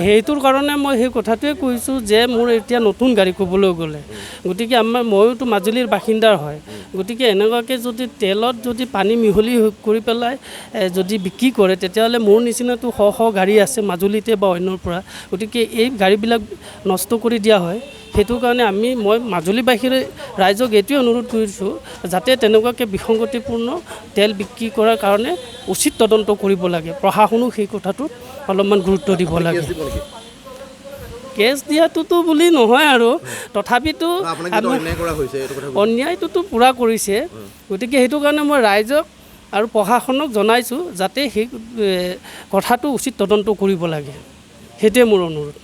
সেইটোৰ কাৰণে মই সেই কথাটোৱে কৈছোঁ যে মোৰ এতিয়া নতুন গাড়ী ক'বলৈ গ'লে, গতিকে আমাৰ ময়োতো মাজুলীৰ বাসিন্দাৰ হয়, গতিকে এনেকুৱাকৈ যদি তেলত যদি পানী মিহলি কৰি পেলাই যদি বিক্ৰী কৰে, তেতিয়াহ'লে মোৰ নিচিনাতো শ শ গাড়ী আছে মাজুলীতে বা অন্যৰ পৰা, গতিকে এই গাড়ীবিলাক নষ্ট কৰি দিয়া হয়। সেইটো কাৰণে মই মাজুলীবাসীৰ ৰাইজক এইটোৱে অনুৰোধ কৰিছোঁ যাতে তেনেকুৱাকৈ বিসংগতিপূৰ্ণ তেল বিক্ৰী কৰাৰ কাৰণে উচিত তদন্ত কৰিব লাগে। প্ৰশাসনো সেই কথাটোত অলপমান গুৰুত্ব দিব লাগে। কেছ দিয়াটোতো বুলি নহয় আৰু, তথাপিতো অন্যায়টোতো পূৰা কৰিছে, গতিকে সেইটো কাৰণে মই ৰাইজক আৰু প্ৰশাসনক জনাইছোঁ যাতে সেই কথাটো উচিত তদন্ত কৰিব লাগে, সেইটোৱে মোৰ অনুৰোধ।